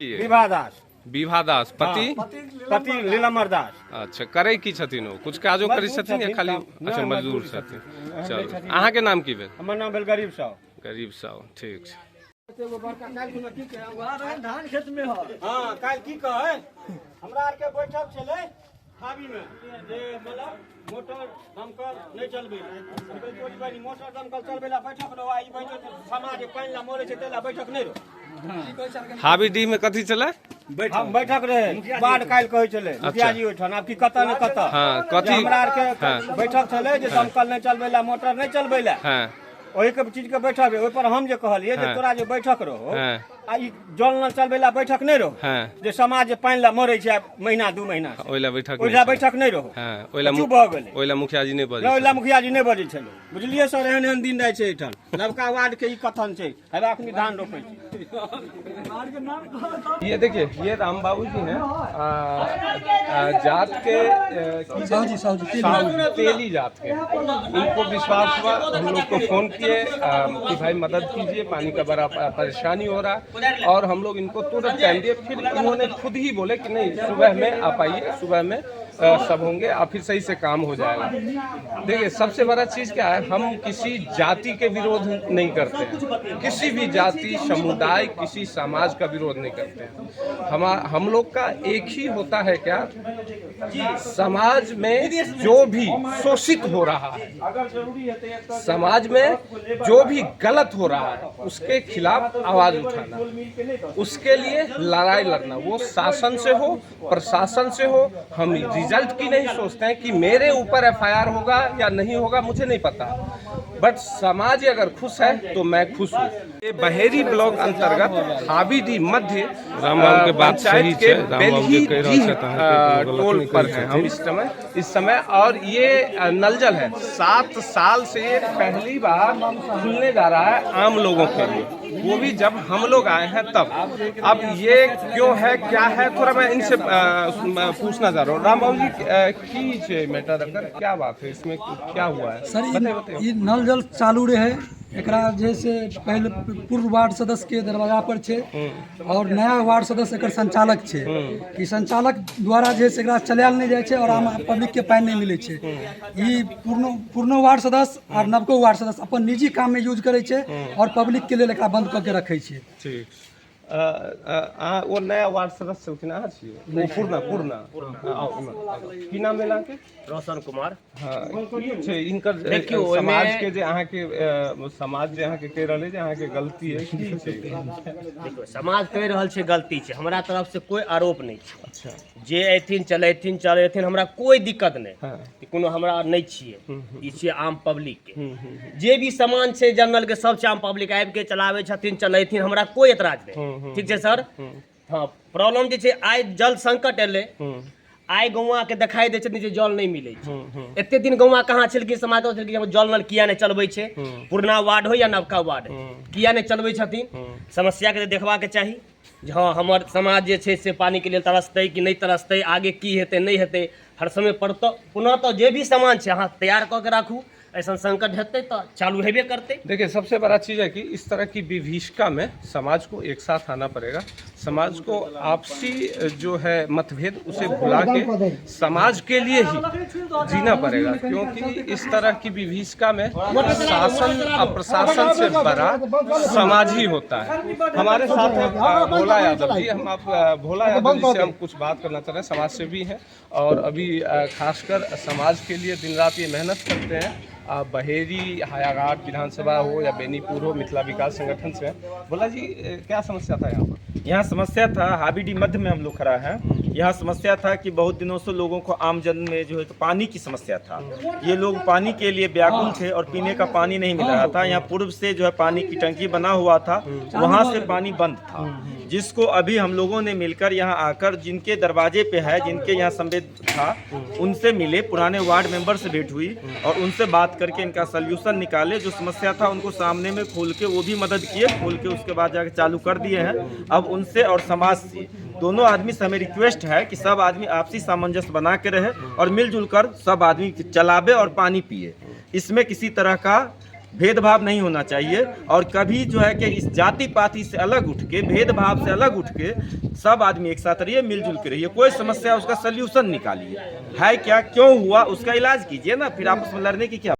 विभा दास। विभा दास पति? पति लीलामर दास। अच्छा, करै की छथिन ओ? कुछ काजो करै मजदूर छथिन या छथिन, खाली? काम- अच्छा, नहि, मजदूर मजदूर छथिन। छथिन। चलू, छथिन। अहाँके नाम की भेल? हमर नाम भेल गरीब साहु। गरीब साहु, ठीक छै। धान खेत में हँ। काल्हि की कहै, हमरा आरके बैठक छलै हाबी में जे मतलब मोटर दमकल नहि चलबै लए, मोटर दमकल चलबै लए बैठक रहो आ ई बैठक समाज पानि ला मरै छै ताहि ला बैठक नहि रहो। हाबीडीह में कथी छलै? हम बैठक रहे बाढ़, काल्हि कहै छलै मुखिया जी ओहिठाम, आब की कतऽ ने कतऽ। हँ, कथी? जे हमरा आरके बैठक छलै जे दमकल नहि चलबै लए, मोटर नहि चलबै लए, ओहि के चीज के बैठक रहे। ओहि पर हम जे कहलियै जे तोरा जे बैठक रहो आ ई जल नल चलबै लए बैठक नहि रहो, जे समाज जे पानि लए मरै छै महीना दू महीना से, ओहि लए बैठक ओहि लए बैठक नहि रहो। ओहि लए चुप भऽ गेलै। ओहि लए मुखिया जी नहि बजै? ओहि लए मुखिया जी नहि बजै छलै। बुझलियै सर, एहन एहन दिन रहै छै एहिठाम। नवका वार्ड के ई कथन छै, हेबा अखनी धान रोपै छै। ये देखिए, ये राम बाबू जी हैं, आ, आ, जात के साहू जी, साहू तेली जात के। इनको विश्वास हुआ, हम लोग को फोन किए कि भाई मदद कीजिए, पानी का बड़ा परेशानी हो रहा है, और हम लोग इनको तुरंत टाइम दिए। फिर इन्होंने खुद ही बोले कि नहीं, सुबह में आप आइए, सुबह में सब होंगे और फिर सही से काम हो जाएगा। देखिए, सबसे बड़ा चीज़ क्या है, हम किसी जाति के विरोध नहीं करते हैं, किसी भी जाति समुदाय किसी समाज का विरोध नहीं करते हैं। हम लोग का एक ही होता है क्या, समाज में जो भी शोषित हो रहा है, समाज में जो भी गलत हो रहा है, उसके खिलाफ आवाज उठाना, उसके लिए लड़ाई लड़ना, वो शासन से हो, प्रशासन से हो। हम रिजल्ट की नहीं सोचते हैं कि मेरे ऊपर एफआईआर होगा या नहीं होगा, मुझे नहीं पता, बट समाज अगर खुश है तो मैं खुश हूँ। ये बहेरी ब्लॉक अंतर्गत हाबीडी मध्य राम बाबू के बात पंचायत सही के छै। राम बाबू जे बेलही कहि रहल डीह, छथि, अहाँके कोनो गलत टोल नहि पर कहै हैं हम छथिन। इस समय और ये नल जल है, 7 साल से ये पहली बार खुलने जा रहा है आम लोगों के लिए, वो भी जब हम लोग आए हैं तब। अब ये क्यों है, क्या है, थोड़ा मैं इनसे पूछना चाह रहा हूँ। राम बाबू जी, की छै मैटर एकर, क्या बात है, इसमें क्या हुआ है? सर, ई बताइए, बताइए। ई नल जल चालू रहे, एकरा जे से पहले पूर्व वार्ड सदस्य के दरवाजा पर छै और नया वार्ड सदस्य एकर संचालक छै। ई संचालक द्वारा जे से एकरा चलायल नहि जाइ छै और आम पब्लिक के पानि नहि मिलै छै। ई पूर्णो पूर्णो वार्ड सदस्य और नवको वार्ड सदस्य अपन निजी काम में यूज करै छै और पब्लिक के लेल एकरा बंद कऽ के रखै छै। ठीक। अहाँ ओ नया वार्ड सदस्य छलखिन, अहाँ छियै ओ पूर्णा? पूर्णा, आउ इम्हर, आउ। की नाम भेल अहाँके? रोशन कुमार। हँ, की छै हिनकर देखियौ, ओहिमे- समाज के जे अहाँके समाज जे अहाँके कहि रहल है जे अहाँके गलती है, की छै? देखियौ, समाज कहि रहल छै गलती छै, हमरा तरफ से कोइ आरोप नहि छै। जे अयथिन चलेथिन चलेथिन, हमरा कोइ दिक्कत नहि। ई कोनो हमरा नहि छियै, ई छियै आम पब्लिक के। जे भी सामान छै जनरल के सब छै, आम पब्लिक आबि के चलाबै छथिन, चलेथिन, हमरा कोइ एतराज नहि। ठीक छै सर। हँ, प्रॉब्लम जे छै, आइ जल संकट एलै, आइ गौआ के देखाई दै छथिन जे जल नहि मिलै छै। एते दिन गौआ कहाँ छलखिन? समाज छलखिन जे जल नल किया नहि चलबै छै? पुरना वार्ड हो या नवका वार्ड, किया नहि चलबै छथिन? समस्या के देखबाक चाही जे हँ, हमर समाज जे छै से पानिके लेल तरसतै कि नहि तरसतै, आगे की हेतै, नहि हेतै। हर समय पर तऽ पुनः तऽ जे भी सामान छै अहाँ तैयार कऽ के राखू, ऐसन संकट हेतै तऽ चालू हेबे करतै। देखिए, सबसे बड़ा चीज़ है कि इस तरह की विभीषिका में समाज को एक साथ आना पड़ेगा। समाज को आपसी जो है मतभेद, उसे भुला के समाज के लिए ही जीना पड़ेगा, क्योंकि इस तरह की विभीषिका में शासन और प्रशासन से बड़ा समाज ही होता है। हमारे साथ है भोला यादव जी। हम आप भोला यादव जी से हम कुछ बात करना चाह रहे हैं। समाज सेवी हैं और अभी खासकर समाज के लिए दिन रात ये मेहनत करते हैं। बहेरी हायाघाट विधानसभा हो या बेनीपुर हो, मिथिला विकास संगठन से हैं। भोला जी, क्या समस्या था यहाँ पर? यहाँ समस्या था, हाबीडी मध्य में हम लोग खड़ा है। यहाँ समस्या था कि बहुत दिनों से लोगों को आम जन में जो है तो पानी की समस्या था। ये लोग पानी के लिए व्याकुल थे और पीने का पानी नहीं मिल रहा था। यहाँ पूर्व से जो है पानी की टंकी बना हुआ था, वहाँ से पानी बंद था, जिसको अभी हम लोगों ने मिलकर यहाँ आकर जिनके दरवाजे पे है, जिनके यहाँ संवेद था, उनसे मिले, पुराने वार्ड मेंबर से भेंट हुई और उनसे बात करके इनका सल्यूशन निकाले। जो समस्या था उनको सामने में खोल के वो भी मदद किए, खोल के उसके बाद जाके चालू कर दिए हैं। अब उनसे और समाज से दोनों आदमी से हमें रिक्वेस्ट है कि सब आदमी आपसी सामंजस्य बना के रहे और मिलजुल कर सब आदमी चलावे और पानी पिए। इसमें किसी तरह का भेदभाव नहीं होना चाहिए और कभी जो है कि इस जाति पाति से अलग उठ के, भेदभाव से अलग उठ के सब आदमी एक साथ रहिए, मिलजुल के रहिए। कोई समस्या उसका सल्यूशन निकालिए, है क्या, क्यों हुआ, उसका इलाज कीजिए ना, फिर आपस में लड़ने की क्या।